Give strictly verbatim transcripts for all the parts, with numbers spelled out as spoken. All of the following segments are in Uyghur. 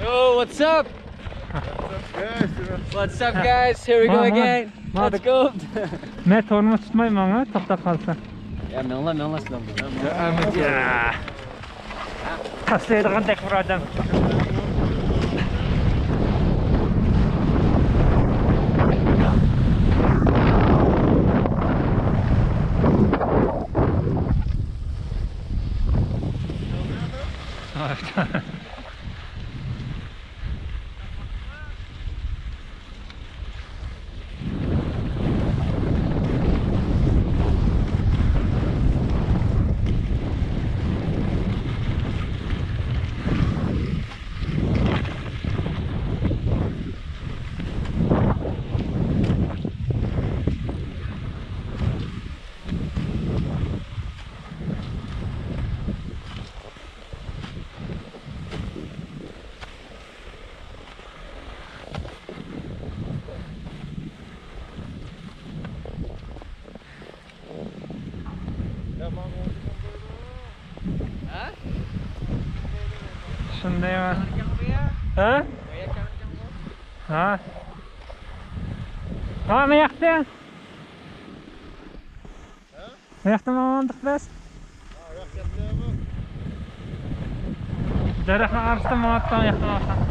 Yo, what's up? What's up, guys? Here we go again. Let's go. مەن تورمۇز تۇتمايمەن، ھە، توختاپ قالسا. يا، مېڭىڭلار، مېڭىڭلار سىلەر. تاشلايدىغاندەك بىر ئادەم. شۇندايمۇ؟ ھە؟ ھە؟ ھا، ماياقتا. ماياقتا ماڭدۇق بىز. دەرەخنىڭ ئارىسىدا ماڭاتتۇق، ماياقتا ماڭاتتۇق.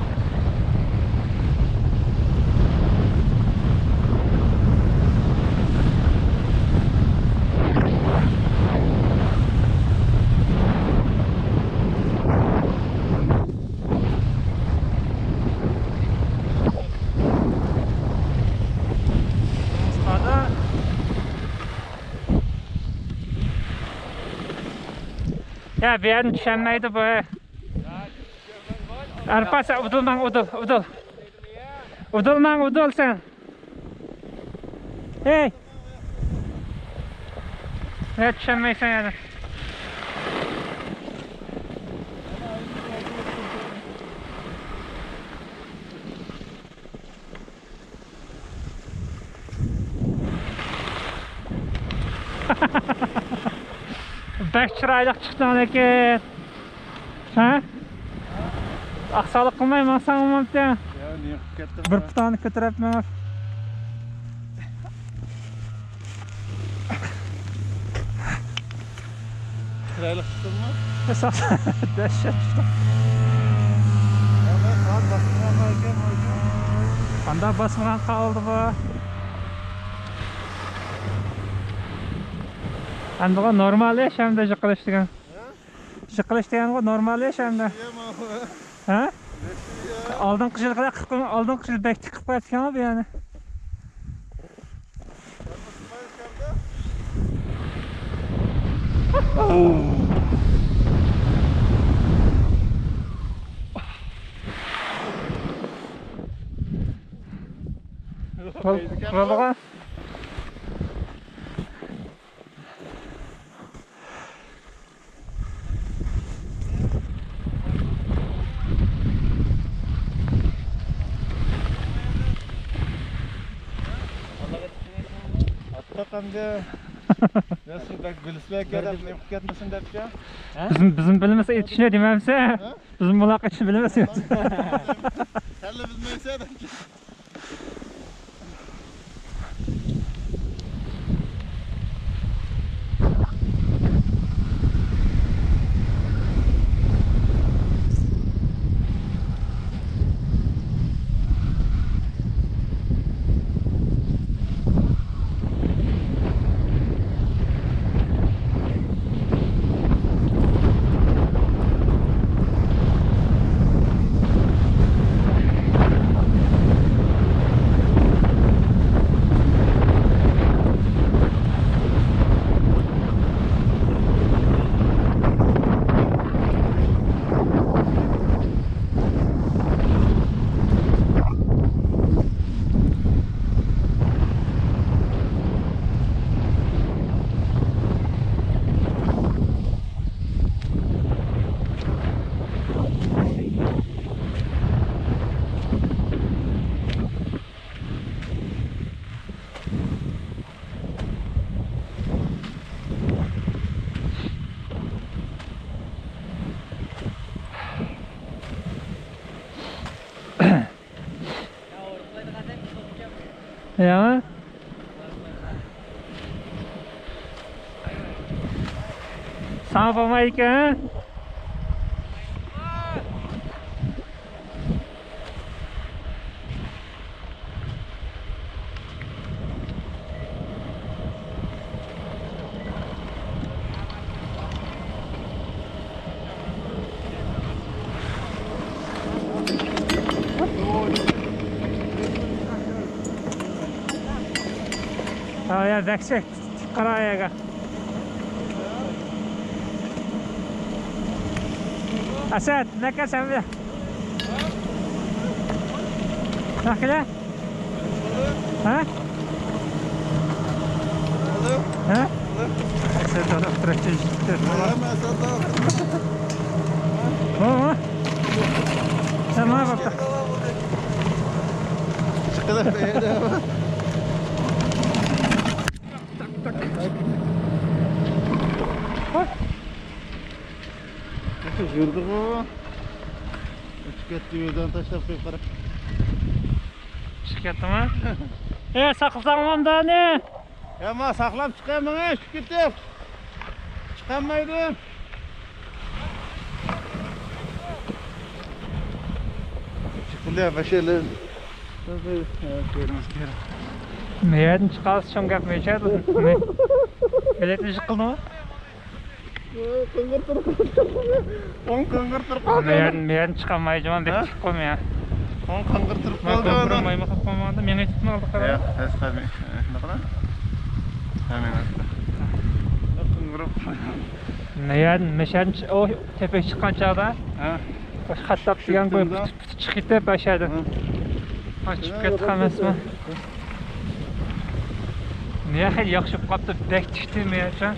يا، بۇ يەردىن چۈشەلمەيدۇ بۇ. ئارپاس، ئۇدۇل ماڭ، ئۇدۇل، ئۇدۇل. ئۇدۇل ماڭ، ئۇدۇل سەن. ھەي! يا، چۈشەلمەيسەن يەنە. بەك چىرايلىق چىقتىڭ لېكىن. ھە؟ ئاقساقلىق قىلماي ماڭساڭ بولمامتى؟ يا، نېمە قىلىپ كەتتىڭ؟ بىر پۇتۇڭنى كۆتۈرۈپ مېڭىپ. چىرايلىق چىقتىڭمۇ؟ دەھشەت چىقتى. قانداق باسمىغان قالدى بۇ؟ ئەمدىغۇ نورمال ئىش ئەمدى يىقىلىش دېگەن. يىقىلىش دېگەنغۇ نورمال ئىش ئەمدى. ھە؟ ئالدىنقى يىلقىدەك قىلىپ قويما، ئالدىنقى يىل بەك تىك قىلىپ قويۇپتىكەن بۇ يەرنى. ئاتتۇق ئەمدى. يا، سىز بەك بىلىسىلەر ئىكەن دەپ، نېمە قىلىپ كەتمىسۇن دەپچۇ. بىزمۇ، بىزمۇ بىلمىسە ئېيتىشنى دېمەمسە؟ ھە؟ بىزمۇ مۇلاقات ئېيتىشنى بىلمەيسىز. سەنلا بىلمەيسەن دەپچۇ. ياڭى؟ ساڭا بولمايدىكەن. ھايا، بەكچە قارا يەرگە. ئەسەت، نەكە سەن بىلە. نەكە؟ ھە؟ ھە؟ ئەسەت ئانا ئولتۇرۇپ. ھە، ھە. سەن ماڭا باققا. چىقىپ. يۈردىغۇ. ئۆتۈپ كەتتى، يولدىن تاشلاپ قويۇپ قارا. چىقىپ كەتتىمۇ؟ ئە، ساقلىساڭ مامدانى. يا، ما ساقلاپ چىقاي، ماڭا چۈشۈپ كېتىپ. چىقالمايدۇ. چىقىلدى، باشلىدى. مەيەردىن چىقارسا چوڭ گەپ، مەيەردىن. بېلەتنى يىقىلدىمۇ؟ قىڭغىر تۇرۇپ قالدى. ئوڭ قىڭغىر تۇرۇپ قالدى. مەيەردىن، مەيەردىن چىقالمايدىغان بەك ھە؟ چىقىپ قالمىدى. ئوڭ قىڭغىر تۇرۇپ قالدى. مايماق قىلمىغاندا مېڭە چىقماي قالدى. ياق، ھەس قالماي. نېمە؟ قىڭغىرىپ. مەيەردىن، مەشەدىن چىق-، ئۇ تېپىگە چىققان چاغدا. ھە. خەتلاپ دېگەن قويۇپ چىقىپ كېتىپ ئاشادا. ھە. قاچىپ كەتتى ئەمەسمۇ؟ نېيە خېلى ياخشى بولۇپ قاپتۇ، بەك چىقتى مېيەچە. ھە؟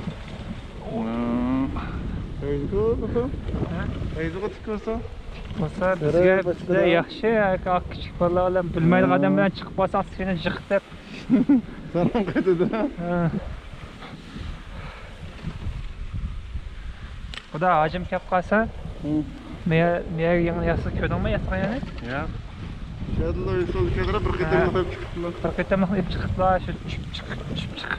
بولسا بىزگە بىزدە ياخشى، ياكى كىچىك بالىلار بىلەن بىلمەيدىغان ئادەم بىلەن چىقىپ قالساق سېنى جىق دەپ. سالام قايتىدۇ. ھە. خۇدا ھاجىم كەپ قالسا، ھە. مېيە، مېيە يېڭى ياسا كۆردۈڭمۇ ياسىغان يەرنى؟ ياق. شەدىلا يوسۇل كەلدى، بىر قېتىملىق ھە. ئېلىپ چىقىپتىلا. بىر قېتىملىق ئېلىپ چىقىپلا، شۇ چۈپ چىق، چۈپ چىق.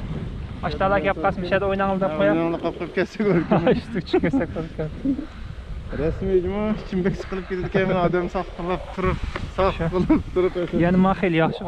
ئاشتالا كەپ قالسا، مىشەدە ئويناڭلار دەپ ھە، قويا. ئويناڭلار قاپ قاپ كەتسە كۆركىمۇ. شۇ چۈشۈپ كەتسە كۆركەم. رەسمىيمۇ ئىچىم بەك سىقىلىپ كېتىدىكەن، ئادەم ساقلاپ تۇرۇپ، ساقلاپ تۇرۇپ. يەنە ما خېلى ياخشى.